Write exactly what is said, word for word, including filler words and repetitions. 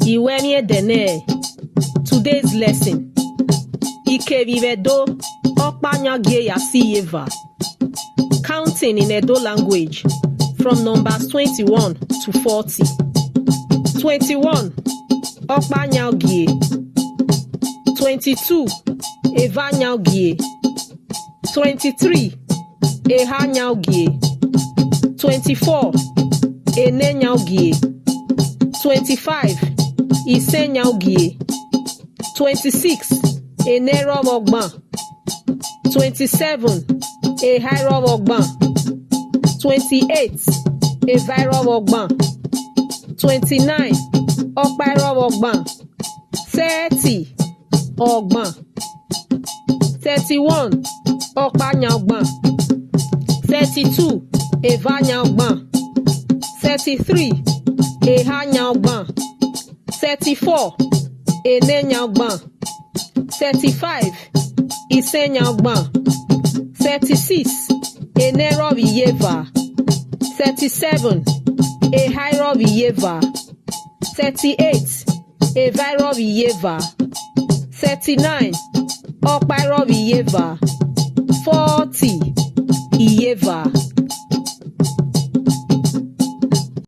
I wẹ miẹn ẹdẹ nẹ, today's lesson. Ikevbi vbe Ẹdo, ọkpa yan gie ya si iyeva. Counting in Edo language, from numbers twenty-one to forty. Twenty-one, ọkpa yan gie. Twenty-two, eva yan gie. Twenty-three, eha yan gie. Twenty-four, enẹ yan gie. Twenty-five, isẹn yan gie. Twenty-six, enẹ i rrọọ vbe ọgban. Twenty-seven, eha i rrọọ vbe ọgban. Twenty-eight, eva i rrọọ vbe ọgban. Twenty-nine, ọkpa i rrọọ vbe ọgban. Thirty, ọgban. Thirty-one, ọkpa yan ọgban. Thirty-two, eva yan ọgban. Thirty-three, eha yan ọgban. Thirty-four, enẹ yan ọgban. Thirty-five, isẹn yan ọgban. Thirty-six, enẹ i rrọọ vbe iyeva. Thirty-seven, eha i rrọọ vbe iyeva. Thirty-eight, eva i rrọọ vbe iyeva. Thirty-nine, ọkpa i rrọọ vbe iyeva. Forty, iyeva.